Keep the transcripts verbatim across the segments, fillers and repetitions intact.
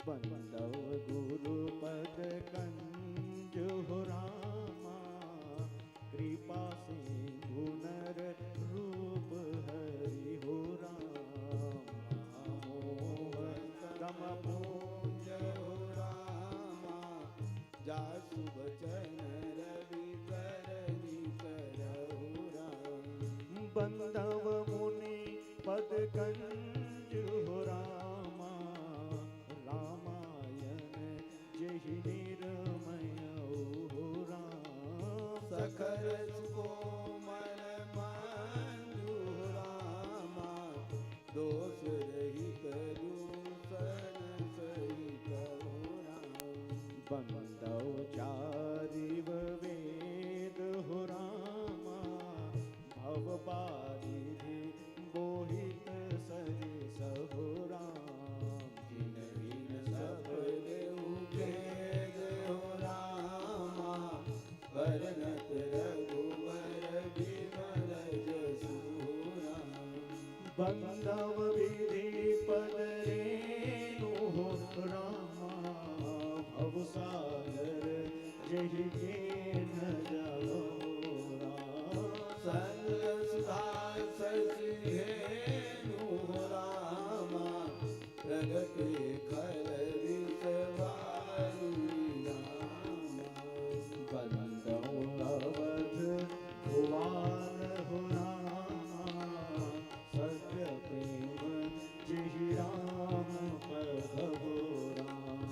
बंदव गुरु पद कंज हो रामा, कृपा सिंधु नर रूप हरि हो रामा। मोहन तम पूंज हो रामा, जासु बचन रवि करहि करहु राम। बंदव मुनि पद कंज हो रामा, रामायण जेहि निरमय हो राम। सखर सुकोमल मंजु हो रामा, दोष रहित दूषण सहित हो राम। बंदव चारिव वेद हो रामा, भव बारिधि बोहित सरिस हो राम। जिन बिन सब देहु खेद हो रामा, बरनत रघुबर बिमल जसु राम। बंदव विधि पद रेणु हो रामा, भव सागर जहि केन्ह जाओ राम। संग सुधा शशि धेनु हो रामा, प्रगटे खल विष वारु रामा। बंदव अवध भुवन हो रामा, सत्य प्रेम जेहि राम पद हो राम।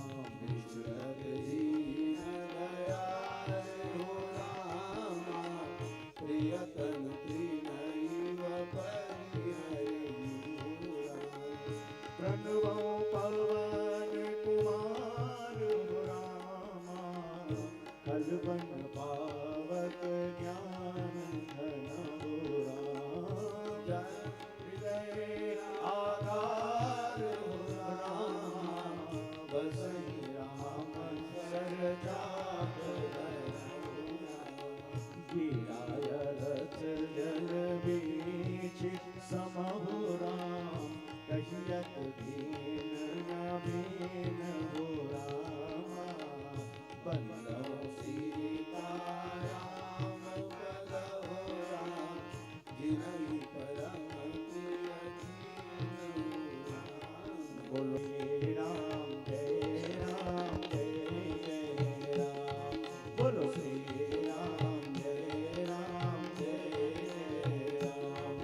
विश्वत दीन दयाल हो रामा, प्रियतन तृणइव परिहरहु राम। प्रणव पवन कुमार हो रामा, कलवन पावक ज्ञान घन हो राम। जन हृदय आधार हो राम, बसहि राम सहज आप धरहु राम। गिरा अरथ जल बीच समहु राम, कहियत दीन न बीन हो रामा। बंदव सीताराम पद हो राम, जिनहि परम प्रिय कीन्हु राम। बोलो श्री राम जय राम जय जय राम। बोलो श्री राम जय राम जय जय राम।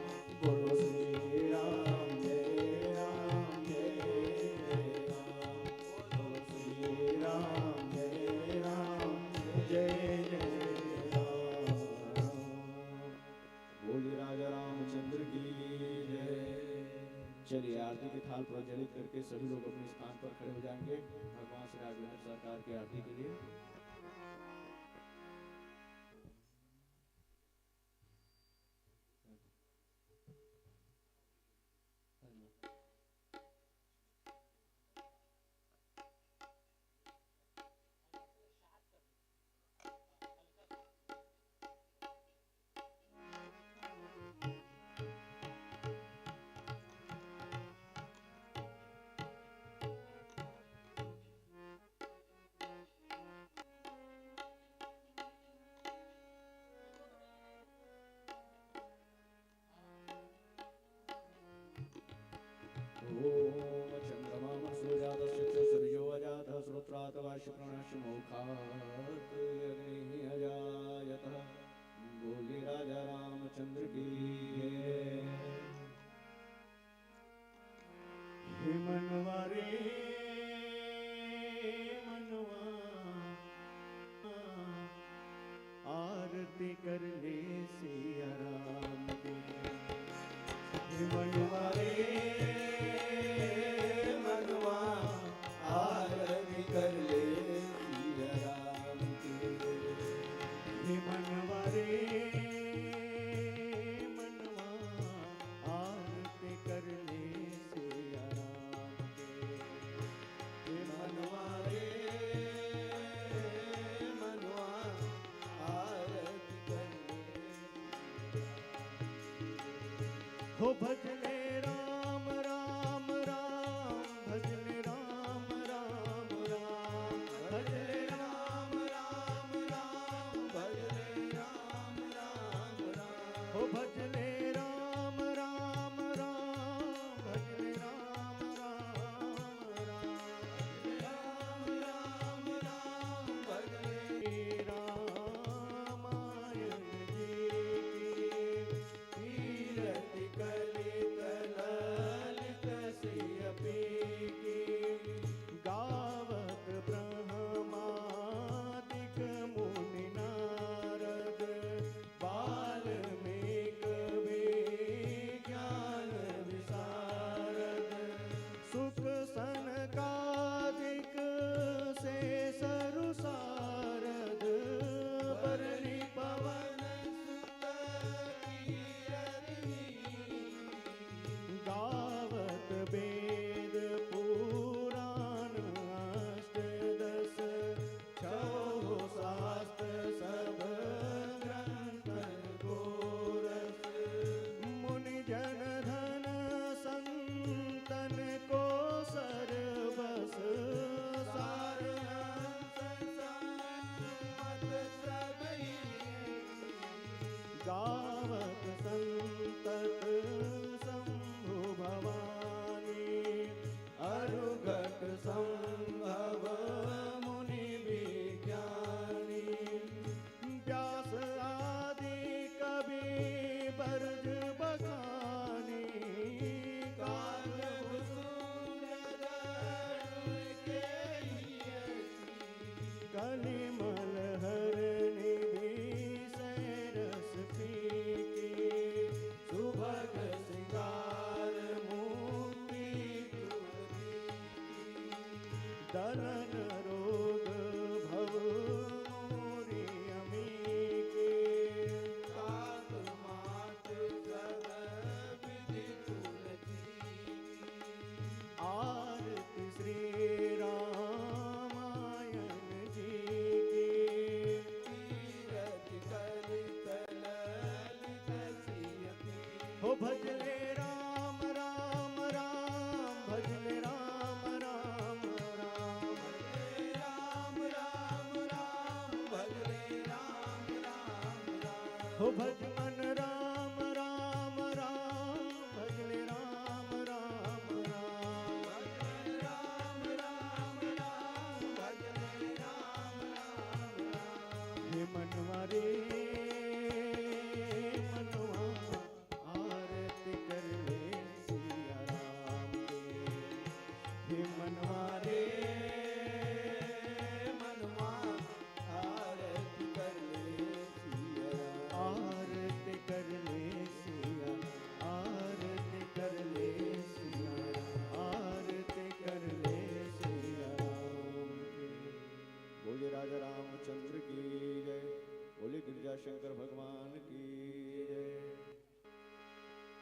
बोलो श्री राम जय राम जय जय राम। बोलो श्री राम जय राम जय जय राम। बोलिए राजा रामचंद्र की जय। चलिए, आरती के थाल प्रज्वलित करके सभी लोग अपने स्थान पर खड़े हो जाएंगे भगवान श्री राघवेंद्र सरकार की आरती के लिए। ॐ चन्द्रमा मनसो जातश्चक्षुः सूर्यो अजातः श्रोत्रात् वायुः प्राणश्च मुखात् अग्निः अजायतः। बोलिए राजा रामचंद्र की जय। हे मनवा रे मनवा, आरती कर ले सिया राम की। हे मनवा रे मनवा, आरती कर ले सिया राम की। हे मनवा रे मनवा, आरती कर ले सिया राम की। हे मनवा रे मनवा, आरती कर ले। हो भजले राम राम राम, भजले राम राम दलन रोग भव मोरि अमी के। तात मात सदा विधि तुलसी की। आरती श्री रामायण जी की। तीरथ कलित ललित सिय पी। हो भजले राम राम राम, भजले राम राम राम। भजले राम राम राम, भजले राम राम राम। हो भज मन राम राम राम, भजले राम राम राम। भजले राम राम राम, भजले राम राम राम। हे मनवा रे मनवा, आरती कर ले सिया राम के। हे मनवा रे मनवा, आरती कर ले सिया राम। आरती कर ले सिया, आरती कर ले सिया, आरती कर ले सिया राम के। बोलिए राजा रामचंद्र की जय, बोलिए गिरजा शंकर भगवान की जय।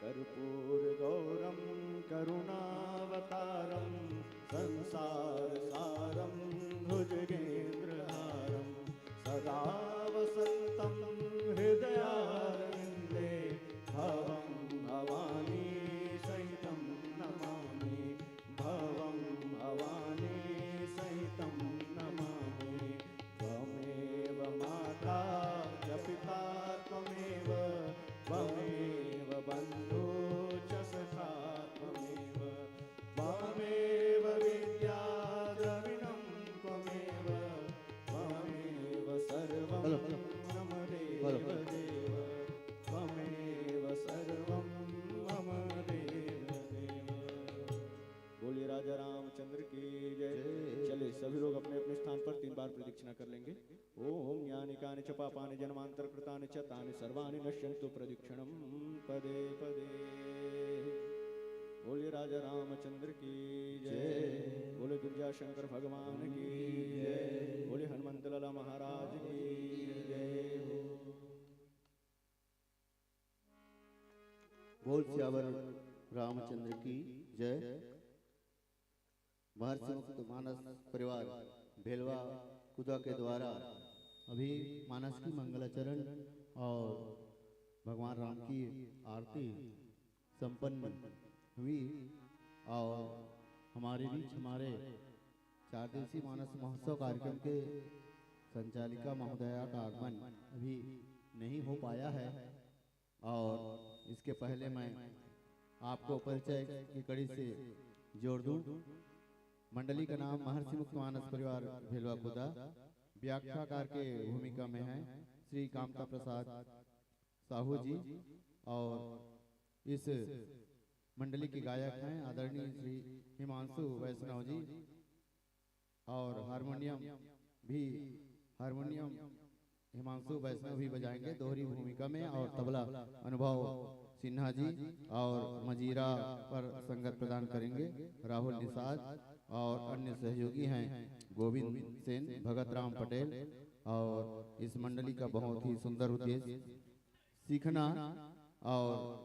कर्पूर गौरम करुणावतारम संसार सारम भुजगेंद्र हारम सदा वसंतम हृदयारविंदे भवम भवानी सहितम नमामि। भवं भवानी सहितं नमामि। त्वमेव माता च पिता त्वमेव, त्वमेव बन्धु च सखा त्वमेव, त्वमेव विद्या द्रविणं त्वमेव, त्वमेव सर्वं हेलो, हेलो। मम हेलो। देव देव, त्वमेव सर्वं मम देव देव। बोलिए राजा रामचंद्र की जय। जय। चलिए सभी लोग अपने अपने स्थान पर तीन बार प्रदक्षिणा कर लेंगे। ओम यानि कानि च पापानि जन्मांतर कृतानि च तानि सर्वाणि नश्यंतु प्रदक्षिणम पदे पदे। बोलिए राजा रामचंद्र की जय। जय। बोले दुर्गा शंकर भगवान की जय। बोले हनुमंत लाला महाराज की जय। बोल सियावर रामचंद्र की जय। महर्षि मुक्त मानस परिवार भेलवा कुदा के द्वारा अभी मानस की मंगलाचरण और भगवान राम की आरती संपन्न हुई और हमारे बीच हमारे चार दिवसीय मानस महोत्सव कार्यक्रम के संचालिका महोदया का आगमन अभी नहीं हो पाया है। और इसके पहले मैं आपको परिचय की कड़ी से जोड़ दूं। मंडली का नाम महर्षि मुक्त मानस परिवार भेलवा कुदा। व्याख्याकार के भूमिका में हैं श्री कामता प्रसाद साहू जी और इस मंडली के गायक हैं आदरणीय श्री हिमांशु वैष्णव जी। और हारमोनियम भी, हारमोनियम हिमांशु वैष्णव भी बजाएंगे दोहरी भूमिका में, और तबला अनुभव सिन्हा जी, और मजीरा पर संगत प्रदान करेंगे राहुल निषाद, और अन्य सहयोगी हैं गोविंद सेन, भगत राम पटेल, और इस मंडली का बहुत ही सुंदर उद्देश्य सीखना और